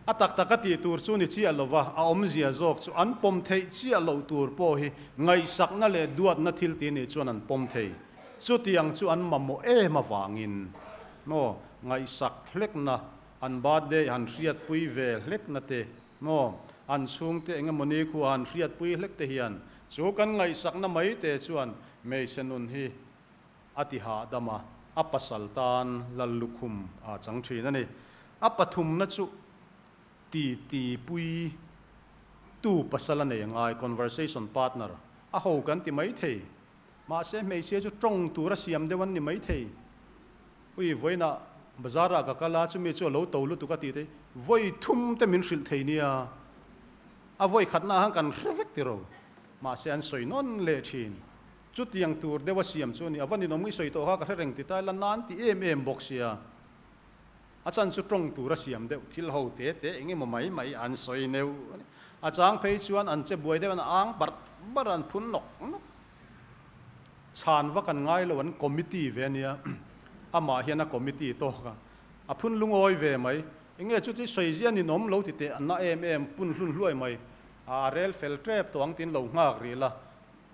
A tak taka tih tur chu ni chiah lova, a awmzia zawk chu an pawm theih chiah loh tur pawh hi ngaihsakna leh duatna thil ti nih chuan an pawm thei. Chutiang chu an mamawh em avangin maw ngaihsak hlekna, an birthday han hriatpui ve hlekna te maw, an chhungte eng emaw ni khua han hriatpui hlek te hian chu kan ngaihsakna mai te chuan hmeichhe nun hi a ti hahdam a, a pasal tan lal lukhum a chang thin a ni. A pathumna chu titi pui tu pasal a nei ngai, conversation partner, a ho kan ti mai thei. Mahse hmeichhia chu tawng tur a siam deuh an ni mai thei. Ui, vawiinah bazar ah ka kal a, chumi chu a lo to lutuk a tih te, vawi thum te min hrilh thei nia. A vawi khatna ah khan kan hre vek tiro. Mahse an sawi nawn leh thin. Chutiang tur deuh a siam chu a ni. A va ninawm i sawi tawh kha ka hre reng ti ta ila nan ti em em bawk sia. A chan chu tawng tur a siam deuh thil ho te te eng emaw mai mai an sawi neuh a ni. A chang phei chuan an che buai deuh an ang barh barh a an phun nawk nawk. Chhan vak an ngai lo an committee ve a nia. Amah hian a committee tawk a. A phun lungawi ve mai. Eng nge chuti sawi zia ninawm lo ti teh a na em em pun hlun hluai mai. A rel fel tep tawh ang tiin lo nghak rih la.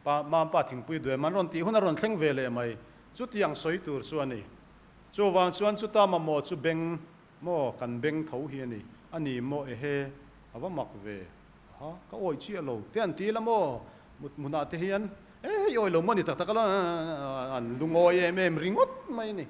Pa, Mampa thingpui duem an rawn tih hun a rawn thleng ve leh mai. Chutiang sawi tur chu a ni. Chuvang chuan chuta mamawh chu beng maw kan beng tho hi a ni. A ni maw ehe, a va mak ve. Aha, ka awih chiah lo. Te an ti la maw? Mut hmunah te hian e hei awih lo maw ni tak tak a an lungawi em em ringawt mai a ni.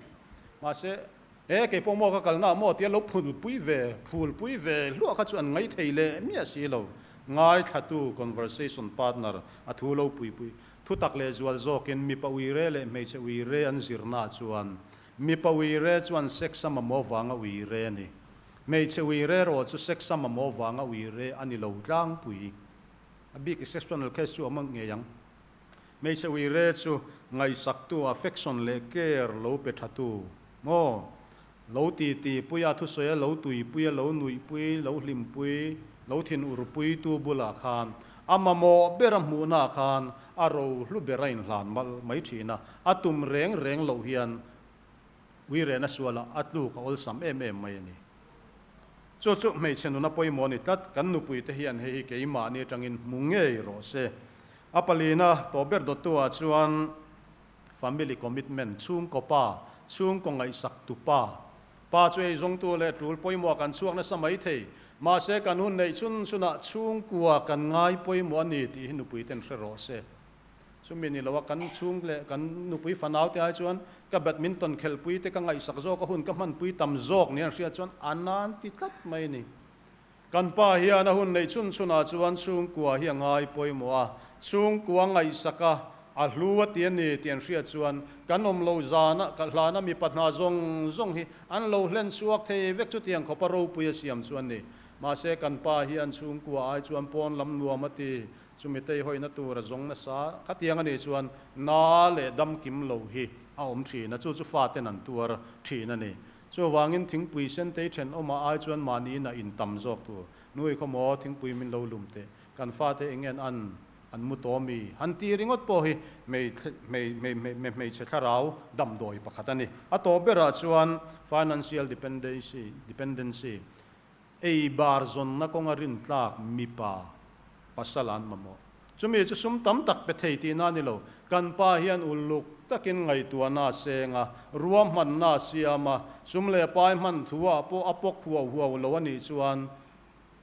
Mahse, e kei pawh maw ka kalna ah maw tia lo phulpui ve, phulpui ve hluah kha chu an ngai thei leh miah si lo. Ngaithlatu, conversation partner, a thu lo puipui. Thutak leh zual zawkin mipa uire leh hmeichhe uire an zirnaah chuan mipa uire chuan sex a mamawh vanga uire a ni. Hmeichhe uire erawh chu sex a mamawh vanga uire a ni lo tlangpui. A bik exceptional case chu a awm ngei ang. Hmeichhe uire chu ngaihsaktu, affection leh care lo pe thatu maw? Lo titi pui a, thusawi a, lo tuipui a, lo nuihpui, lo hlimpui, lo thinurpui tu bulah khan a mamawh ber a hmuhnaah khan a rohlu ber a inhlan mal mai thin a, a tum reng reng loh hian uirehna sualah a tluk a awlsam em em mai a ni. Chu chu hmeichhe nuna pawimawh a ni tlat, kan nupuite hian hei hi keimahni atangin hmu ngei rawh se. A palina tawh ber dawttu-ah chuan Family commitment, chhungkaw pa, chhungkaw ngaihsak tu pa. Pa chu ei zawngtu leh tul pawimawh kan chhuak nasa mai thei. Mahse kan hun neih chhun chhunah chhungkua kan ngai pawimawh a ni tih hi nupui ten hre rawh se. Chumi ni loa kan chhung leh kan nupui fanau te ai chuan ka badminton khelhpui te ka ngaihsak zawk a hun ka hmanpui tam zawk nia an hriat chuan a nan ti tlat mai a ni. Kan pa hian a hun neih chhun chhunah chuan chhungkua hi a ngai pawimawh a, chhungkua ngaihsak a, a hlu a ti a ni tih an hriat chuan kan awm lo zana ka hlana mipa hna zawng zawng hi an lo hlen chhuak thei vek chutiang khawpa ropui a siam chu a ni. Mahse kan pa hian chhungkua ai chuan pawn lam nuam a ti, chumi teihawihna tur a zawng nasa khatiang a nih chuan na leh dam kim lo hi a awm thin a, chu chu faten an tuar thin a ni. Chuvangin thingpui sentei thenawmah ai chuan mahni inah in tam zawk tur. Nui khaw maw thingpui min lo lum teh, kan fate eng ngen an an mu tawh mi? Han tih ringawt pawh hi hmeichhe thlarau damdawi pakhat a ni. A tawp berah chuan financial dependency, dependency, ei bar zawnna kawnga rintlak mipa pasal an mamawh. Chumi chu sum tam tak pe thei tihna a ni lo. Kan pa hian uluk takin ngaihtuahna a seng a, ruahmanna a siam a, sum leh pai hman thuah pawh a pawk huau huau lo a nih chuan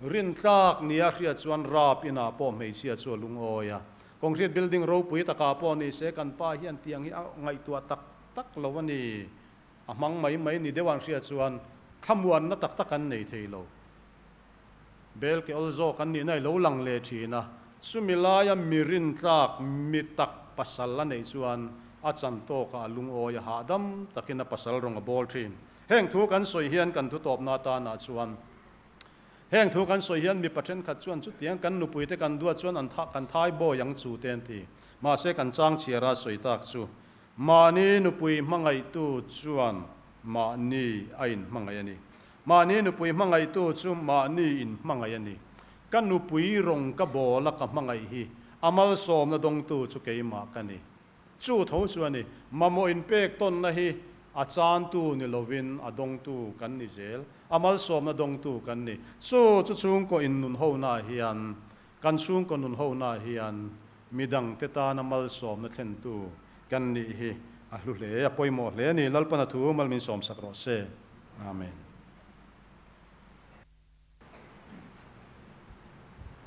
rintlak nia hriat chuan rap inah pawh hmeichhia chu a lungawi a. Concrete building ropui takah pawh ni se kan pa hian tiang hi a ngaihtuah tak tak lo a ni. a hmang mai mai ni deuh an hriat chuan thlamuanna tak tak an nei thei lo. Bel ke awl zawk an nihna i lo lang leh thin a, chumi laia mi rintlak mi tak pasal a neih chuan a chan tawkah a lungawi a hahdam takin a pasal rawng a bawl thin. Heng thu kan sawi hian kan thu tawpna atanah chuan heng thu kan sawi hian mipa thenkhat chuan chutiang kan nupuite kan duat chuan an kan thai bawi ang chu te an ti. Mahse kan chang chhiara sawi tak chu mahni nupui hmangaihtu chuan mahni a inhmangaih a ni. Mahni nupui hmangaihtu chu mahni in hmangaih a ni. Ka nupui rawng ka bawl a ka hmangaih hi a malsawmna dawngtu chu keimah ka ni. Chu tho chu a ni. Mamawh inpek tawnna hi a chantu ni lovin a dawngtu kan ni zel. A malsawmna dawngtu kan ni. Chu chu chhungkaw innun hona hian, kan chhungkaw nun hona hian midangte tana malsawmna thlentu kan nih hi a hlu hle, a pawimawh hle a ni. Lalpana thu mal min sawmsak rawh se. Amen.